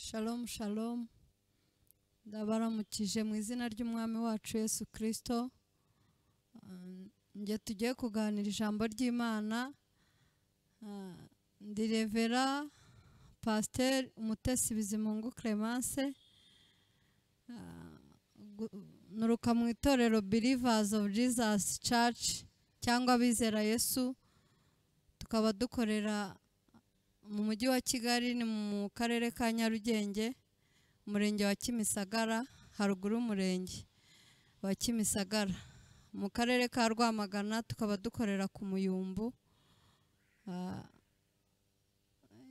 Shalom shalom, ndabaramukije mu izina ry'Umwami wacu Yesu Kristo. Njye tugiye kuganira ijambo ry'Imana. Ndi Revera Pasteur Umutesi Bizimungu Clemence, nuruka mu itorero Believers of Jesus Church cyangwa Abizera Yesu, tukaba dukorera mu mujyi wa Kigali, ni mu karere ka Nyarugenge, umurenge wa Kimisagara, haruguru y'umurenge wa Kimisagara, mu karere ka Rwamagana, tukaba dukorera ku Muyumbu.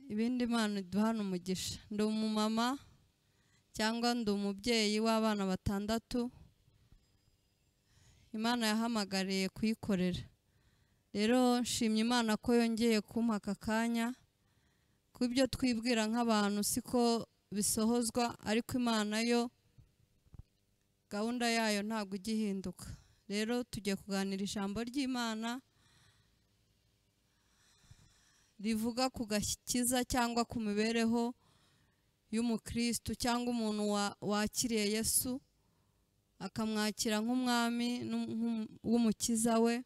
Ibindi Imana iduhana umugisha. Ndi umumama cyangwa ndi umubyeyi w'abana 6 Imana yahamagariye kuyikorera. Rero nshimye Imana ko yongeye kumpa aka kanya. Kubyo twibwira nk'abantu siko bisohozwa, ariko Imana yo gahunda yayo ntabwo igihinduka. Rero tugiye kuganira ijambo ry'Imana rivuga ku gakiza cyangwa ku mibereho y'umukristo cyangwa umuntu wakiriye Yesu akamwakira nk'umwami w'umukiza we,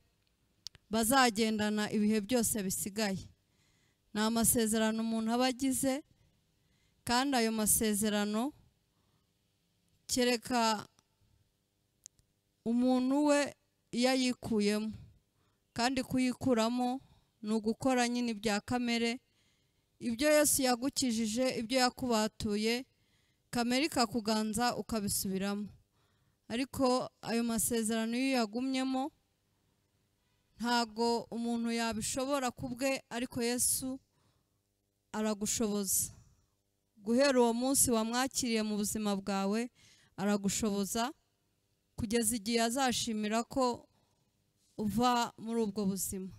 bazagendana ibihe byose bisigaye. Ni amasezerano umuntu aba agize, kandi ayo masezerano kereka umuntu we iyo ayikuyemo, kandi kuyikuramo ni ugukora nyine ibya kamere, ibyo Yesu yagukijije, ibyo yakubatuye, kamere ikakuganza ukabisubiramo. Ariko ayo masezerano iyo yagumyemo ntago umuntu yabishobora kubwe, ariko Yesu aragushoboza. Guhera uwo munsi wamwakiriye mu buzima bwawe, aragushoboza kugeza igihe azashimira ko uva muri ubwo buzima.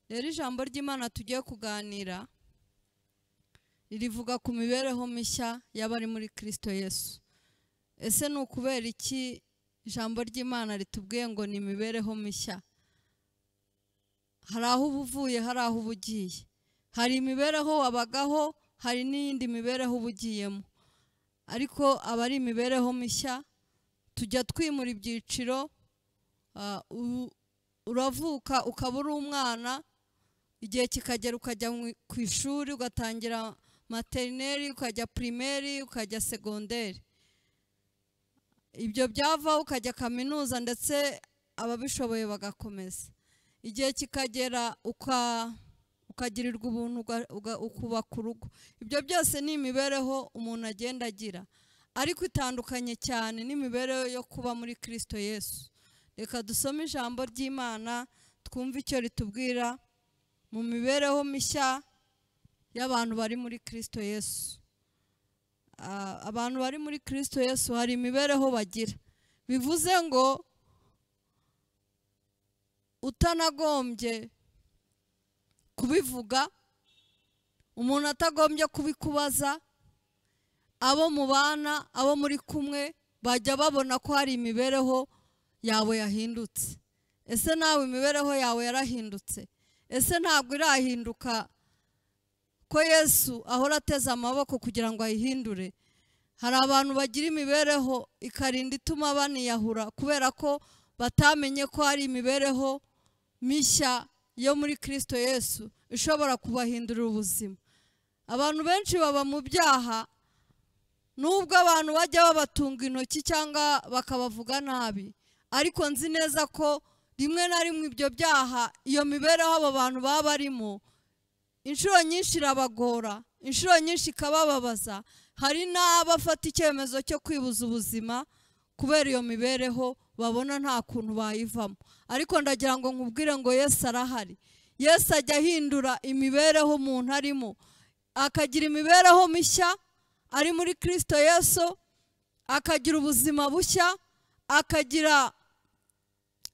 Rero ijambo ry'Imana tugiye kuganira ririvuga ku mibereho mishya y'abari muri Kristo Yesu. Ese ni ukubera iki ijambo ry'Imana ritubwiye ngo ni imibereho mishya? Hari aho uba uvuye, hari aho uba ugiye, hari imibereho wabagaho, hari n'iyindi mibereho uba ugiyemo, ariko aba ari imibereho mishya. Tujya twimura ibyiciro. Uravuka ukaba uri umwana, igihe kikagera ukajya ku ishuri, ugatangira materineri, ukajya primaire, ukajya segonderi, ibyo byavaho ukajya kaminuza, ndetse ababishoboye bagakomeza. Igihe kikagera ukagirirwa ubuntu, ukubaka urugo. Ibyo byose ni imibereho umuntu agenda agira, ariko itandukanye cyane n'imibereho yo kuba muri Kristo Yesu. Reka dusome ijambo ry'Imana twumve icyo ritubwira mu mibereho mishya y'abantu bari muri Kristo Yesu. Abantu bari muri Kristo Yesu hari imibereho bagira, bivuze ngo utanagombye kubivuga, umuntu atagombye kubikubaza, abo mubana, abo muri kumwe bajya babona ko hari imibereho yawe yahindutse. Ese nawe imibereho yawe yarahindutse? Ese ntabwo irahinduka ko Yesu ahora ateze amaboko kugira ngo ayihindure? Hari abantu bagira imibereho ikarinda ituma baniyahura kubera ko batamenye ko hari imibereho mishya yo muri Kristo Yesu ishobora kubahindurira ubuzima. Abantu benshi baba mu byaha, nubwo abantu bajya babatunga intoki cyangwa bakabavuga nabi, ariko nzi neza ko rimwe na rimwe ibyo byaha, iyo mibereho abo bantu baba barimo, inshuro nyinshi irabagora, inshuro nyinshi ikabababaza. Hari n'abafata icyemezo cyo kwibuza ubuzima kubera iyo mibereho babona nta kuntu bayivamo. Ariko ndagira ngo nkubwire ngo Yesu arahari. Yesu ajya ahindura imibereho umuntu arimo, akagira imibereho mishya ari muri Kristo Yesu, akagira ubuzima bushya, akagira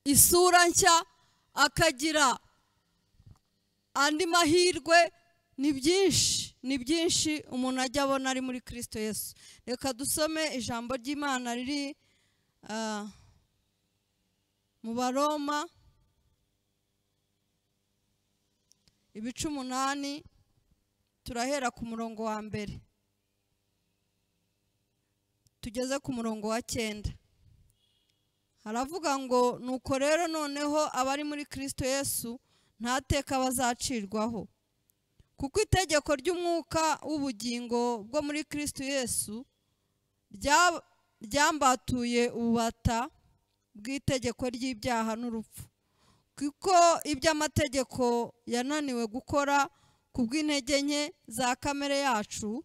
isura nshya, akagira andi mahirwe. Ni byinshi, ni byinshi umuntu ajya abona ari muri Kristo Yesu. Reka dusome ijambo ry'Imana riri mu Baroma ibice 8, turahera ku murongo wa 1. tugeze ku murongo wa 9. Haravuga ngo nuko rero noneho abari muri Kristo Yesu nta teka bazacirwaho, kuko itegeko ry'umwuka w'ubugingo bwo muri Kristo Yesu ryambatuye ububata bw'itegeko ry'ibyaha n'urupfu. Kuko iby'amategeko yananiwe gukora kubw'intege nke za kamere yacu,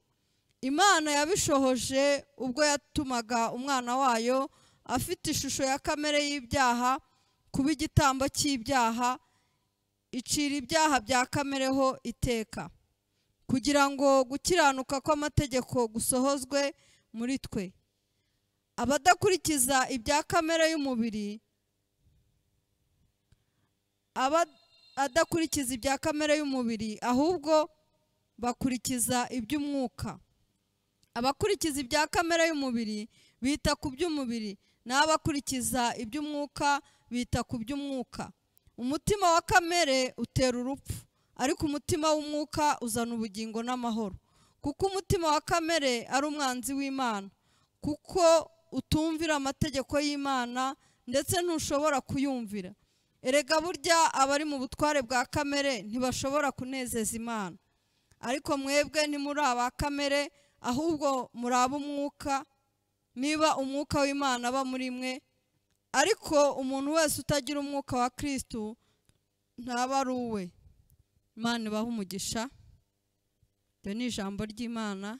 Imana yabishohoje ubwo yatumaga umwana wayo afite ishusho ya kamere y'ibyaha kuba igitambo cy'ibyaha, icira ibyaha bya kamere ho iteka, kugira ngo gukiranuka kw'amategeko gusohozwe muri twe. Abadakurikiza ibya kamere y'umubiri, adakurikiza ibya kamere y'umubiri ahubwo bakurikiza iby'umwuka. Abakurikiza ibya kamere y'umubiri bita ku by'umubiri, n'abakurikiza iby'umwuka bita ku by'umwuka. Umutima wa kamere utera urupfu, ariko umutima w'umwuka uzana ubugingo n'amahoro. Kuko umutima wa kamere ari umwanzi w'Imana, kuko utumvira amategeko y'Imana ndetse ntushobora kuyumvira. Erega burya abari mu butware bwa kamere ntibashobora kunezeza Imana. Ariko mwebwe ntimuri aba kamere, ahubwo muri ab'umwuka, niba umwuka w'Imana aba muri mwe. Ariko umuntu wese utagira umwuka wa Kristo ntaba ari uwe. Imana ibahe umugisha. Iryo ni ijambo ry'Imana.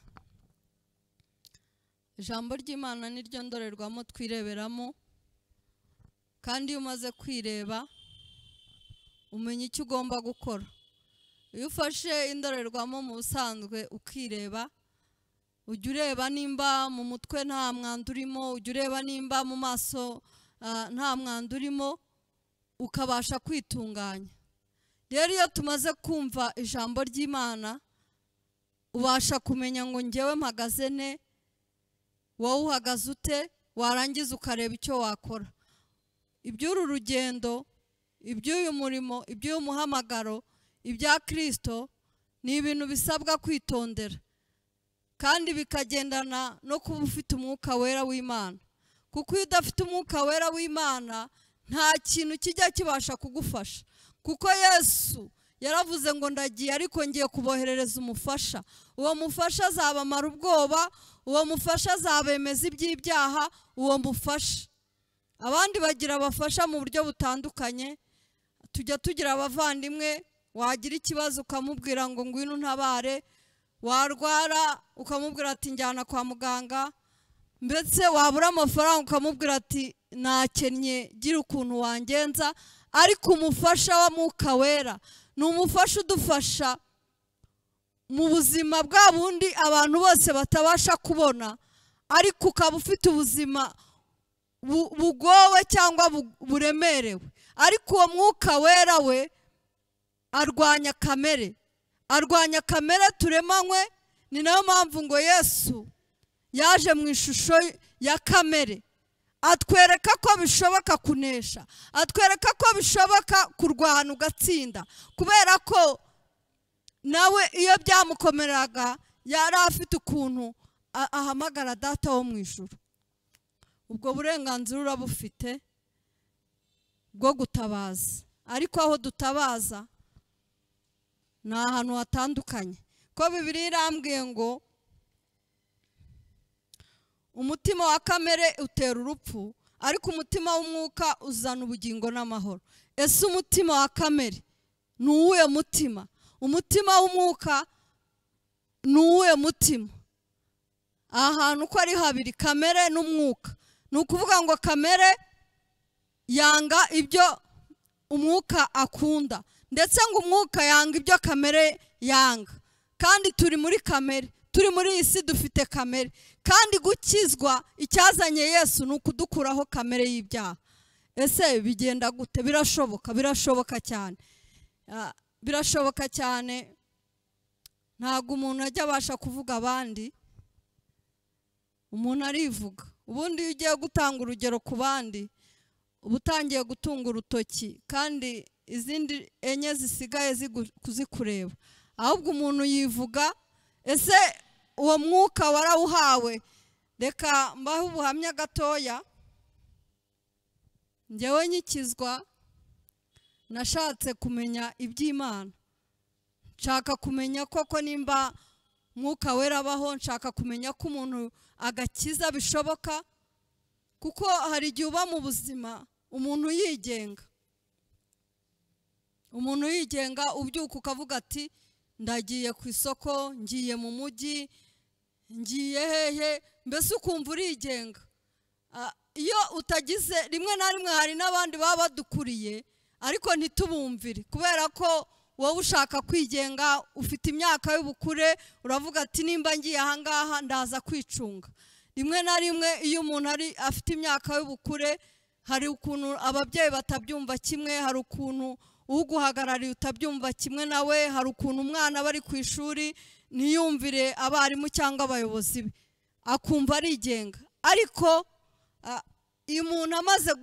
Ijambo ry'Imana niryo ndorerwamo twireberamo, kandi iyo umaze kwireba umenya icyo ugomba gukora. Iyo ufashe indorerwamo mu busanzwe ukireba, ujya ureba nimba mu mutwe nta mwanda urimo, ujya ureba nimba mu maso nta mwanda urimo, ukabasha kwitunganya. Rero iyo tumaze kumva ijambo ry'Imana ubasha kumenya ngo njyewe mpagaze ne, wowe uhagaze ute, warangiza ukareba icyo wakora. Iby'uru rugendo, iby'uyu murimo, iby'uyu muhamagaro, ibya Kristo ni ibintu bisabwa kwitondera, kandi bikagendana no kuba ufite umwuka wera w'Imana. Kuko iyo udafite umwuka wera w'Imana nta kintu kijya kibasha kugufasha. Kuko Yesu yaravuze ngo ndagiye ariko ngiye kuboherereza umufasha. Uwo mufasha azabamara ubwoba, uwo mufasha azabemeza iby'ibyaha, uwo mufasha. Abandi bagira abafasha mu buryo butandukanye. Tujya tugira abavandimwe, wagira ikibazo ukamubwira ngo ngwino untabare, warwara ukamubwira ati njyana kwa muganga, mbese wabura amafaranga ukamubwira ati nakennye gira ukuntu wangenza. Ariko umufasha wa Mwuka Wera ni umufasha udufasha mu buzima bwa bundi abantu bose batabasha kubona, ariko ukaba ufite ubuzima bugowe cyangwa buremerewe. Ariko uwo Mwuka Wera we arwanya kamere, arwanya kamere turemanywe. Ni nayo mpamvu ngo Yesu yaje mu ishusho ya kamere, atwereka ko bishoboka kunesha, atwereka ko bishoboka kurwana ugatsinda. Kubera ko nawe iyo byamukomeraga yari afite ukuntu ahamagara Data wo mu ijuru. Ubwo burenganzira urabufite bwo gutabaza, ariko aho dutabaza ni ahantu hatandukanye. Ko Bibiliya irambwiye ngo umutima wa kamere utera urupfu, ariko umutima w'umwuka uzana ubugingo n'amahoro. Ese umutima wa kamere ni uwuhe mutima? Umutima w'umwuka ni uwuhe mutima? Ahantu uko ari habiri, kamere n'umwuka. Ni ukuvuga ngo kamere yanga ibyo umwuka akunda, ndetse ngo umwuka yanga ibyo kamere yanga. Kandi turi muri kamere, turi muri iyi si dufite kamere. Kandi gukizwa icyazanye Yesu ni ukudukuraho kamere y'ibyaha. Ese bigenda gute? Birashoboka, birashoboka cyane, birashoboka cyane. Ntabwo umuntu ajya abasha kuvuga abandi, umuntu arivuga. Ubundi iyo ugiye gutanga urugero ku bandi uba utangiye gutunga urutoki, kandi izindi enye zisigaye kuzikureba. Ahubwo umuntu yivuga. Ese uwo mwuka warawuhawe? Reka mbahe ubuhamya gatoya. Njyewe nkikizwa nashatse kumenya iby'Imana, nshaka kumenya koko nimba Mwuka Wera abaho, nshaka kumenya ko umuntu agakiza bishoboka, kuko hari igihe uba mu buzima umuntu yigenga, umuntu yigenga ubyuka ukavuga ati ndagiye ku isoko, ngiye mu mujyi, ngiye hehe, mbese ukumva urigenga. Iyo utagize, rimwe na rimwe hari n'abandi baba badukuriye ariko ntitubumvire, kubera ko wowe ushaka kwigenga, ufite imyaka y'ubukure, uravuga ati nimba ngiye ahangaha ndaza kwicunga. Rimwe na rimwe iyo umuntu ari afite imyaka y'ubukure, hari ukuntu ababyeyi batabyumva kimwe, hari ukuntu uguhagarariye utabyumva kimwe nawe, hari ukuntu umwana bari ku ishuri ntiyumvire abarimu cyangwa abayobozi be, akumva arigenga. Ariko iyo umuntu amaze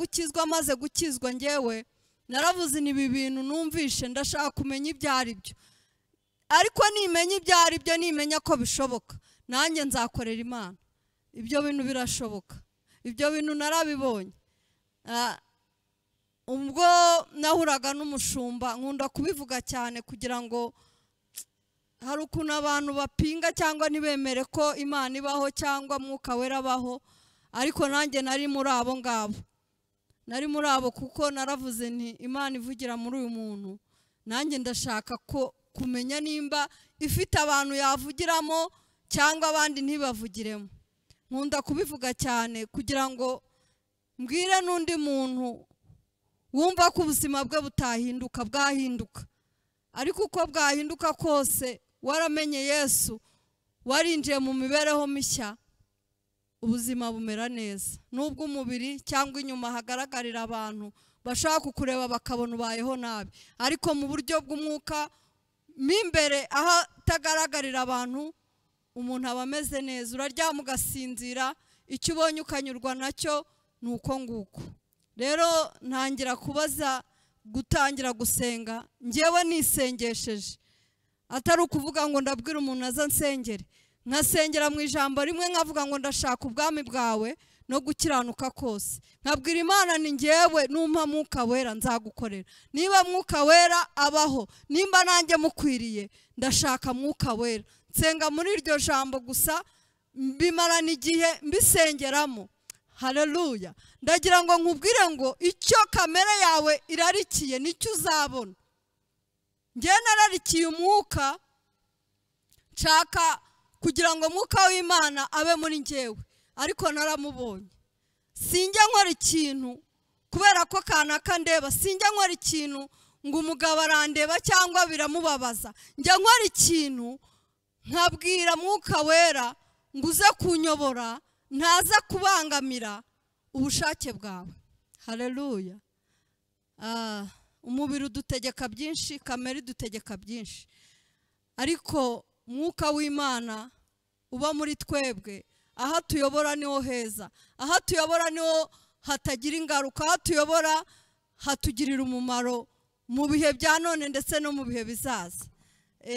gukizwa, ngewe naravuze ni ibi bintu numvishe, ndashaka kumenya ibyo ari byo, ariko nimenya ibyo ari byo, nimenya ko bishoboka, nanjye nzakorera Imana. Ibyo bintu birashoboka, ibyo bintu narabibonye. Ubwo nahuraga n'umushumba, nkunda kubivuga cyane kugira ngo hari ukuntu abantu bapinga cyangwa ntibemere ko Imana ibaho cyangwa Mwuka Wera abaho, ariko nanjye nari muri abo ngabo, nari muri abo, kuko naravuze nti Imana ivugira muri uyu muntu, nanjye ndashaka ko kumenya nimba ifite abantu yavugiramo cyangwa abandi ntibavugiremo. Nkunda kubivuga cyane kugira ngo mbwire n'undi muntu wumva ko ubuzima bwe butahinduka, bwahinduka, ariko uko bwahinduka kose waramenye Yesu, warinjiye mu mibereho mishya, ubuzima bumera neza. Nubwo umubiri cyangwa inyuma hagaragarira abantu bashaka kukureba bakabona ubayeho nabi, ariko mu buryo bw'umwuka mimbere aho atagaragarira abantu, umuntu aba ameze neza. Uraryama ugasinzira, icyo ubonye ukanyurwa nacyo, ni uko nguko. Rero ntangira kubaza, gutangira gusenga ngewe nisengesheje, atari ukuvuga ngo ndabwira umuntu aza nsengere, nkasengera mu ijambo rimwe nkavuga ngo ndashaka ubwami bwawe no gukiranuka kose, nkabwira Imana ni ngewe numpa Mwuka Wera nzagukorera, niba Mwuka Wera abaho, nimba nanjye mukwiriye, ndashaka Mwuka Wera. Nsenga muri iryo jambo gusa, bimarana igihe mbisengeramo. Haleluya. Ndagira ngo nkubwire ngo icyo kamere yawe irarikiye nicyo uzabona. Ngewe nararikiye umwuka, nshaka kugira ngo Mwuka w'Imana abe muri ngewe, ariko naramubonye. Sinjya nkora ikintu kubera ko kanaka ndeba, sinjya nkora ikintu ngo umugabo arandeba cyangwa biramubabaza. Njya nkora ikintu nkabwira Mwuka Wera ngo uze kunyobora, ntaza kubangamira ubushake bwawe. Haleluya. Umubiri udutegeka byinshi, kamere idutegeka byinshi, ariko Mwuka w'Imana uba muri twebwe, aho tuyobora niho heza, aho tuyobora niho hatagira ingaruka, aho tuyobora hatugirira umumaro mu bihe bya none ndetse no mu bihe bizaza.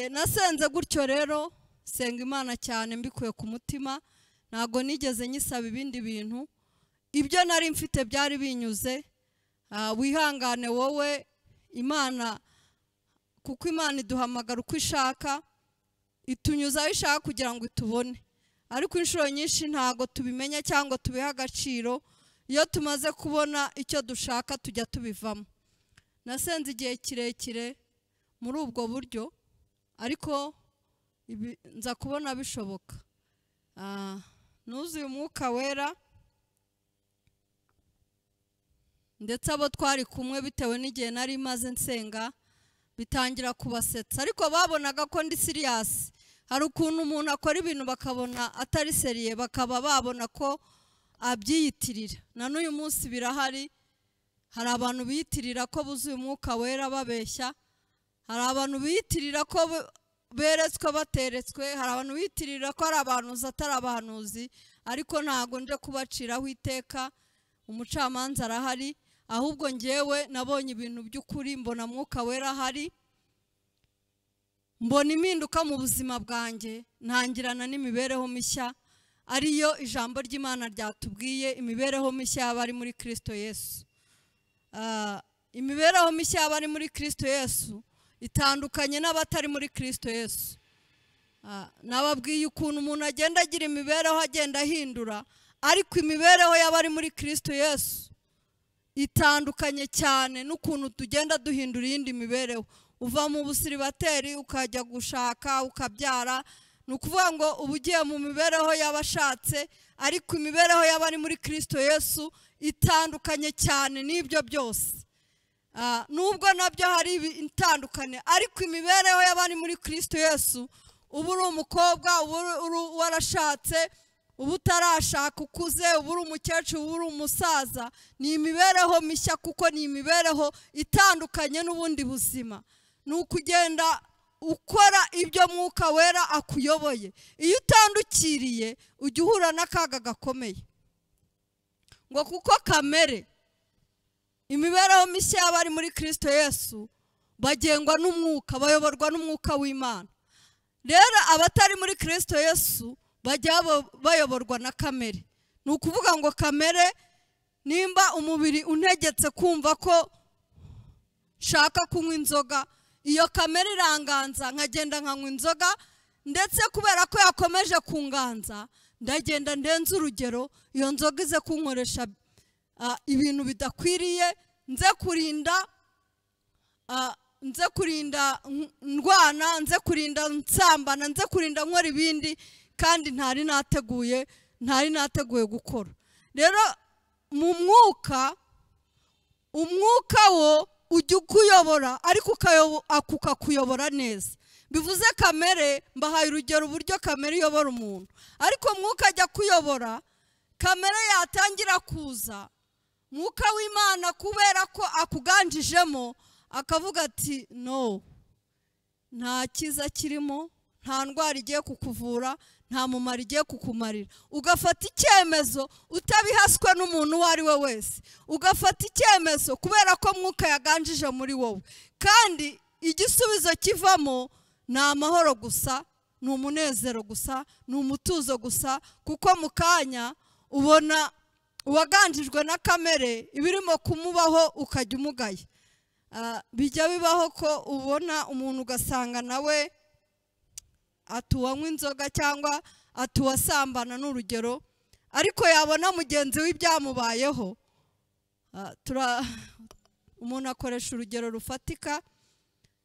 Nasenze gutyo rero, senga Imana cyane mbikuye ku mutima, ntago nigeze nyisaba ibindi bintu, ibyo nari mfite byari binyuze. Wihangane wowe Imana, kuko Imana iduhamagara uko ishaka, itunyuza aho ishaka kugira ngo itubone, ariko inshuro nyinshi ntago tubimenya cyangwa tubiha agaciro. Iyo tumaze kubona icyo dushaka tujya tubivamo. Nasenze igihe kirekire muri ubwo buryo, ariko nza kubona bishoboka. Nuzuye Umwuka Wera, ndetse abo twari kumwe bitewe n'igihe nari maze nsenga bitangira kubasetsa, ariko babonaga ko ndi serious. Hari ukuntu umuntu akora ibintu bakabona atari seriye, bakaba babona ko abyiyitirira. Na n'uyu munsi birahari, hari abantu biyitirira ko buzuye Umwuka Wera babeshya, hari abantu biyitirira ko beretswe bateretswe, hari abantu biyitirira ko ari abahanuzi atari abahanuzi, ariko ntago nje kubaciraho iteka, umucamanza arahari. Ahubwo ngewe nabonye ibintu by'ukuri, mbona Mwuka Wera ahari, mbona impinduka mu buzima bwanjye, ntangirana n'imibereho mishya. ariyo ijambo ry'Imana ryatubwiye, imibereho mishya y'abari muri Kristo Yesu. Imibereho mishya y'abari muri Kristo Yesu itandukanye n'abatari muri Kristo Yesu. Nababwiye ukuntu umuntu agenda agira imibereho, agenda ahindura, ariko imibereho y'abari muri Kristo Yesu itandukanye cyane n'ukuntu tugenda duhindura iyindi mibereho. Uva mu busiribateri ukajya gushaka ukabyara, ni ukuvuga ngo uba ugiye mu mibereho y'abashatse, ariko imibereho y'abari muri Kristo Yesu itandukanye cyane n'ibyo byose. Nubwo nabyo hari itandukanye, ariko imibereho y'abari muri Kristo Yesu, uba uri umukobwa, uba uri warashatse, uba utarashaka ukuze, uba uri umukecuru, uba uri umusaza, ni imibereho mishya kuko ni imibereho itandukanye n'ubundi buzima. Ni ukugenda ukora ibyo Mwuka Wera akuyoboye. Iyo utandukiriye ujya uhura n'akaga gakomeye. Ngo kuko kamere, imibereho mishya y'abari muri Kristo Yesu bagengwa n'umwuka, bayoborwa n'umwuka w'Imana. Rero abatari muri Kristo Yesu bajya bayoborwa na kamere. Ni ukuvuga ngo kamere, nimba umubiri untegetse kumva ko nshaka kunywa inzoga, iyo kamere iranganza nkagenda nkanywa inzoga, ndetse kubera ko yakomeje kunganza ndagenda ndenze urugero, iyo nzoga ize kunkoresha ibintu bidakwiriye, nze kurinda ndwana, nze kurinda nsambana, nze kurinda nkora ibindi kandi ntari nateguye gukora. Rero mu mwuka, umwuka wo ujya ukuyobora, ariko ukakuyobora neza. Bivuze kamere, mbahaye urugero uburyo kamere iyobora umuntu, ariko mwuka ajya kuyobora, kamere yatangira kuza, mwuka w'Imana kubera ko akuganjijemo akavuga ati no, nta cyiza kirimo, nta ndwara igiye kukuvura, nta mumaro igiye kukumarira. Ugafata icyemezo utabihaswe n'umuntu uwo ari we wese, ugafata icyemezo kubera ko mwuka yaganjije muri wowe, kandi igisubizo kivamo ni amahoro gusa, ni umunezero gusa, ni umutuzo gusa, kuko mu kanya ubona uwaganjijwe na kamere ibirimo kumubaho ukajya umugaye. Bijya bibaho ko ubona umuntu ugasanga nawe atuwanywa inzoga cyangwa atuwasambana n'urugero, ariko yabona mugenzi we ibyamubayeho. Umuntu akoresha urugero rufatika.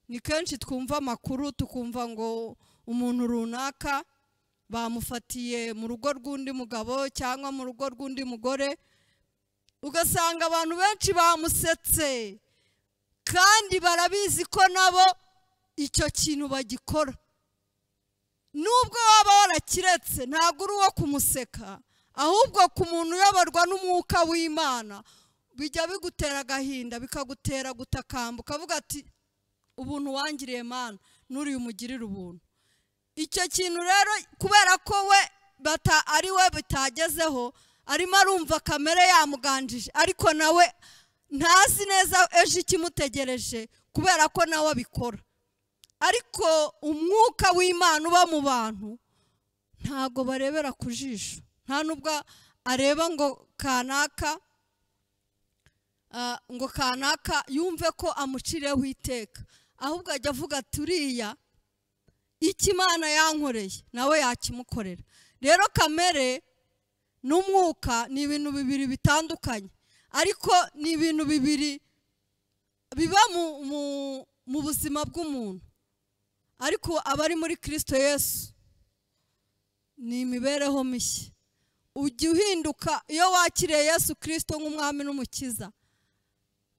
Ni kenshi twumva amakuru tukumva ngo umuntu runaka bamufatiye mu rugo rw'undi mugabo cyangwa mu rugo rw'undi mugore, ugasanga abantu benshi bamusetse, kandi barabizi ko nabo icyo kintu bagikora. Nubwo waba warakiretse ntabwo uri uwo kumuseka, ahubwo ku muntu uyoborwa n'umwuka w'Imana bijya bigutera agahinda, bikagutera gutakamba, ukavuga ati ubuntu wangiriye Mana nuriye umugirira ubuntu. Icyo kintu rero kubera ko we ari we bitagezeho, arimo arumva kamere yamuganjije, ariko nawe ntazi neza ejo ikimutegereje kubera ko nawe abikora. Ariko umwuka w'Imana uba mu bantu ntago barebera ku jisho, nta nubwo areba ngo kanaka ngo kanaka yumve ko amucireho iteka, ahubwo ajya avuga ati uriya icyo Imana yankoreye nawe yakimukorera. Rero kamere n'umwuka ni ibintu bibiri bitandukanye, ariko ni ibintu bibiri biba mu buzima bw'umuntu. Ariko abari muri Kristo Yesu ni imibereho mishya. Ujya uhinduka iyo wakiriye Yesu Kristo nk'umwami n'umukiza,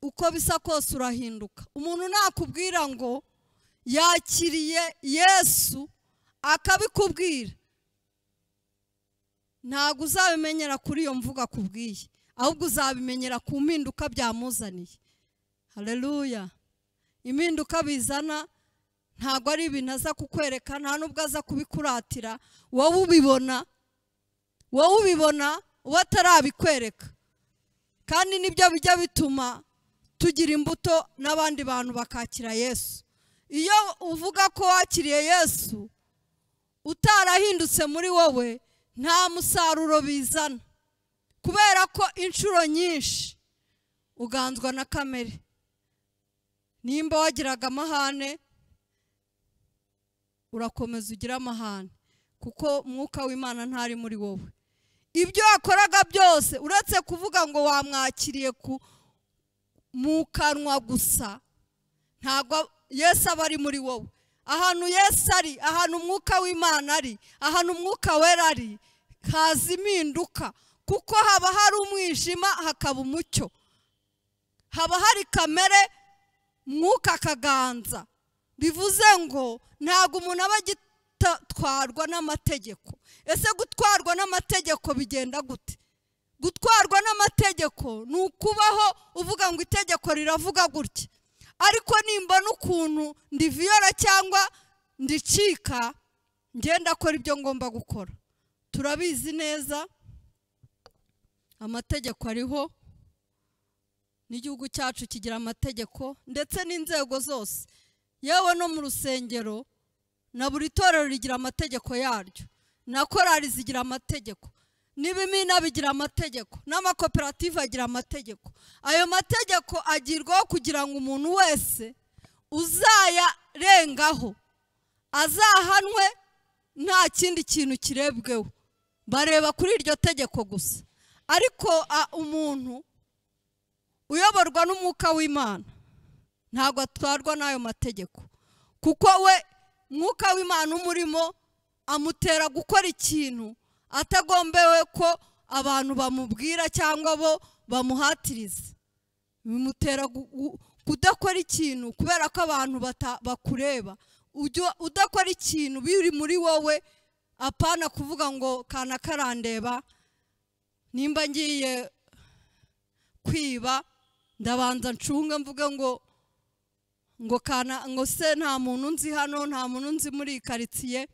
uko bisa kose urahinduka. Umuntu nakubwira ngo yakiriye Yesu akabikubwira, ntabwo uzabimenyera kuri iyo mvugo akubwiye, ahubwo uzabimenyera ku mpinduka byamuzaniye. Haleluya. Impinduka bizana ntabwo ari ibintu aza kukwereka, nta nubwo aza kubikuratira, wowe ubibona uwo atarabikwereka. Kandi nibyo bijya bituma tugira imbuto n'abandi bantu bakakira Yesu. Iyo uvuga ko wakiriye Yesu utarahindutse muri wowe, Nta musaruro bizana, kubera ko inshuro nyinshi uganzwa na kamere. Nimba wagiraga amahane, urakomeza ugira amahane, kuko umwuka w'Imana ntari muri wowe. Ibyo wakoraga byose, uretse kuvuga ngo wamwakiriye ku mu kanwa gusa, ntabwo Yesu aba ari muri wowe. Ahantu Yesu ari, ahantu umwuka w'Imana ari, ahantu umwuka wera ari, haza impinduka, kuko haba hari umwijima hakaba umucyo, haba hari kamere mwuka akaganza. Bivuze ngo ntabwo umuntu aba agitwarwa n'amategeko. Ese gutwarwa n'amategeko bigenda gute? Gutwarwa n'amategeko ni ukubaho uvuga ngo itegeko riravuga gutya, ariko nimba n'ukuntu ndiviyora cyangwa ndicika, ngenda akora ibyo ngomba gukora. Turabizi neza amategeko ariho, n'igihugu cyacu kigira amategeko, ndetse n'inzego zose, yewe no mu rusengero na buri torero rigira amategeko yaryo, na korali zigira amategeko, n'ibimina bigira amategeko, n'amakoperative agira amategeko. Ayo mategeko agirwaho kugira ngo umuntu wese uzayarengaho azahanwe, nta kindi kintu kirebweho, bareba kuri iryo tegeko gusa. Ariko umuntu uyoborwa n'umwuka w'Imana ntabwo atwarwa n'ayo mategeko, kuko we mwuka w'Imana umurimo amutera gukora ikintu atagombewe ko abantu bamubwira cyangwa bo bamuhatiriza. Bimutera kudakora ikintu kubera ko abantu bakureba. Udakora ikintu biri muri wowe, apana kuvuga ngo kana karandeba, nimba ngiye kwiba ndabanza ncunga mvuga ngo kana ngo se nta muntu nzi hano, nta muntu nzi muri karitsiye.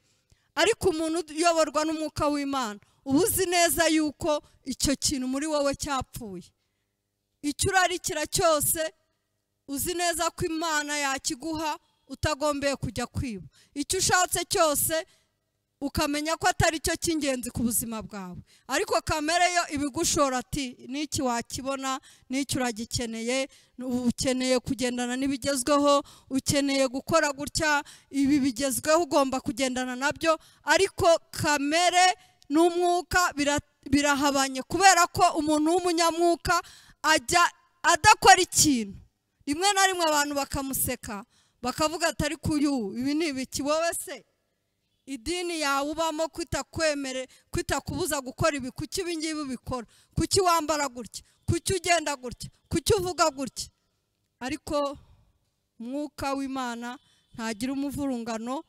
Ariko umuntu uyoborwa n'umwuka w'Imana uba uzi neza yuko icyo kintu muri wowe cyapfuye. Icyo urarikira cyose uzi neza ko Imana yakiguha utagombeye kujya kwiba. Icyo ushatse cyose ukamenya ko atari cyo cy'ingenzi ku buzima bwawe. Ariko kamere yo ibigushora ati n'iki wakibona, n'iki uragikeneye, ukeneye kugendana n'ibigezweho, ukeneye gukora gutya, ibi bigezweho ugomba kugendana nabyo. Ariko kamere n'umwuka birahabanye, kubera ko umuntu w'umunyamwuka ajya adakora ikintu, rimwe na rimwe abantu bakamuseka bakavuga atari kuyu, ibi ni ibiki wowe se? Idini yawe ubamo kwitakwemere, kwitakubuza gukora ibi, kuki ibi ngibi ubikora, kuki wambara gutya, kuki ugenda gutya, kuki uvuga gutya? Ariko mwuka w'Imana ntagira umuvurungano.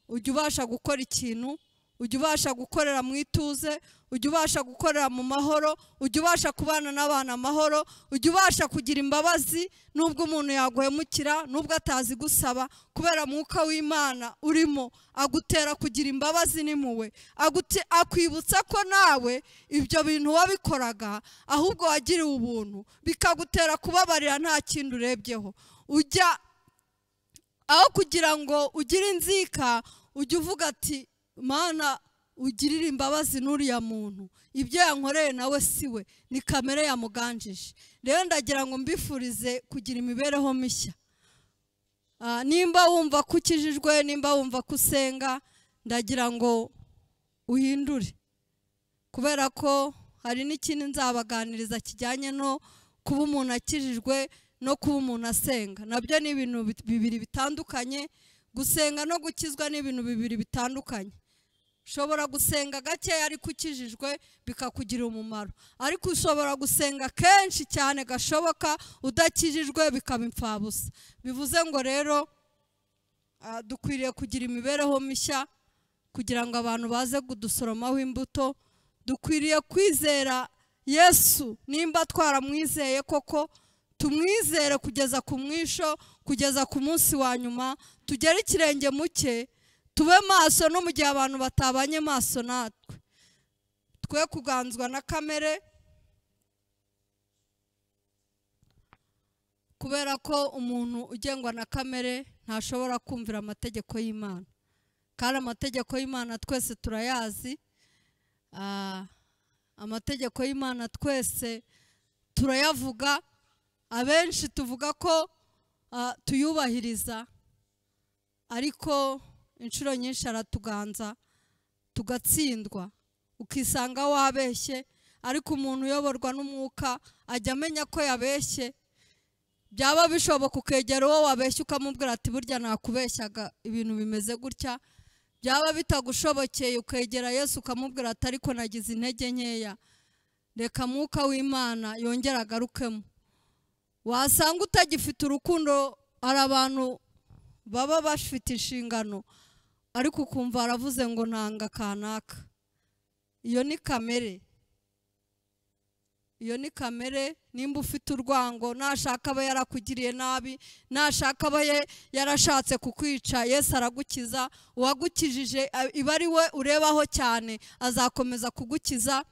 Ujya ubasha gukora ikintu, ujya ubasha gukorera mu ituze, ujya ubasha gukorera mu mahoro, ujya ubasha kubana n'abana amahoro, ujya ubasha kugira imbabazi nubwo umuntu yaguhemukira, nubwo atazi gusaba, kubera mwuka w'Imana urimo agutera kugira imbabazi n'impuhwe, akwibutsa ko nawe ibyo bintu wabikoraga ahubwo wagiriwe ubuntu, bikagutera kubabarira nta kindi urebyeho. Ujya aho kugira ngo ugire inzika, ujya uvuga ati Mana ugirire imbabazi n'uriya muntu, ibyo yankoreye nawe siwe, ni kamere yamuganjije. Rero ndagira ngo mbifurize kugira imibereho mishya. Nimba wumva ko ukijijwe, nimba wumva ko usenga, ndagira ngo uhindure, kubera ko hari n'ikindi nzabaganiriza kijyanye no kuba umuntu akijijwe no kuba umuntu asenga. Nabyo ni ibintu bibiri bitandukanye. Gusenga no gukizwa ni ibintu bibiri bitandukanye. Ushobora gusenga gakeya ariko ukijijwe bikakugirira umumaro, ariko ushobora gusenga kenshi cyane gashoboka udakijijwe bikaba imfabusa. Bivuze ngo rero dukwiriye kugira imibereho mishya kugira ngo abantu baze kudusoromaho imbuto. Dukwiriye kwizera Yesu, nimba twaramwizeye koko tumwizere kugeza ku mwisho, kugeza ku munsi wa nyuma, tugere ikirenge muke, tube maso no mu gihe abantu batabanye maso natwe. Twe kuganzwa na kamere, kubera ko umuntu ugengwa na kamere ntashobora kumvira amategeko y'Imana. Kandi amategeko y'Imana twese turayazi. Amategeko y'Imana twese turayavuga, abenshi tuvuga ko tuyubahiriza, ariko inshuro nyinshi aratuganza tugatsindwa, ukisanga wabeshye. Ariko umuntu uyoborwa n'umwuka ajya amenya ko yabeshye. Byaba bishoboka ukegera uwo wabeshye ukamubwira ati burya nakubeshyaga ibintu bimeze gutya. Byaba bitagushobokeye ukegera Yesu ukamubwira ati ariko nagize intege nkeya, reka mwuka w'Imana yongera agarukemo. Wasanga utagifite urukundo, hari abantu baba bafite inshingano ariko ukumva aravuze ngo ntanga kanaka. Iyo ni kamere, iyo ni kamere. Nimba ufite urwango, nashaka aba yarakugiriye nabi, nashaka aba yarashatse kukwica, Yesu aragukiza. Uwagukijije iba ari we urebaho cyane, azakomeza kugukiza.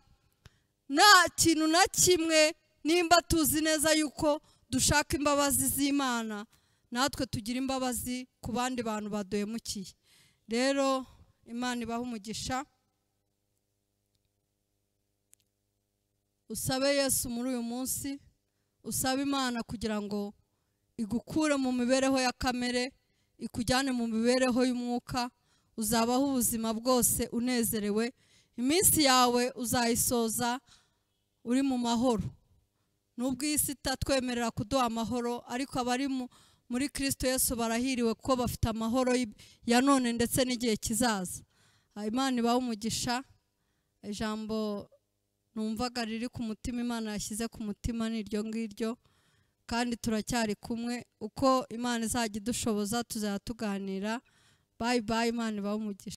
Nta kintu na kimwe, nimba tuzi neza yuko dushaka imbabazi z'Imana, natwe tugira imbabazi ku bandi bantu baduhemukiye. Rero Imana ibahe umugisha. Usabe Yesu muri uyu munsi, usabe Imana kugira ngo igukure mu mibereho ya kamere, ikujyane mu mibereho y'umwuka. Uzabaho ubuzima bwose unezerewe, iminsi yawe uzayisoza uri mu mahoro. Nubwo iyi si itatwemerera kuduha amahoro, ariko abari muri Kristo Yesu barahiriwe kuko bafite amahoro ya none ndetse n'igihe kizaza. Imana ibahe umugisha. Ijambo numvaga riri ku mutima, Imana yashyize ku mutima ni iryo ngiryo, kandi turacyari kumwe. Uko Imana izajya idushoboza tuzajya tuganira. Bye bye, Imana ibahe umugisha.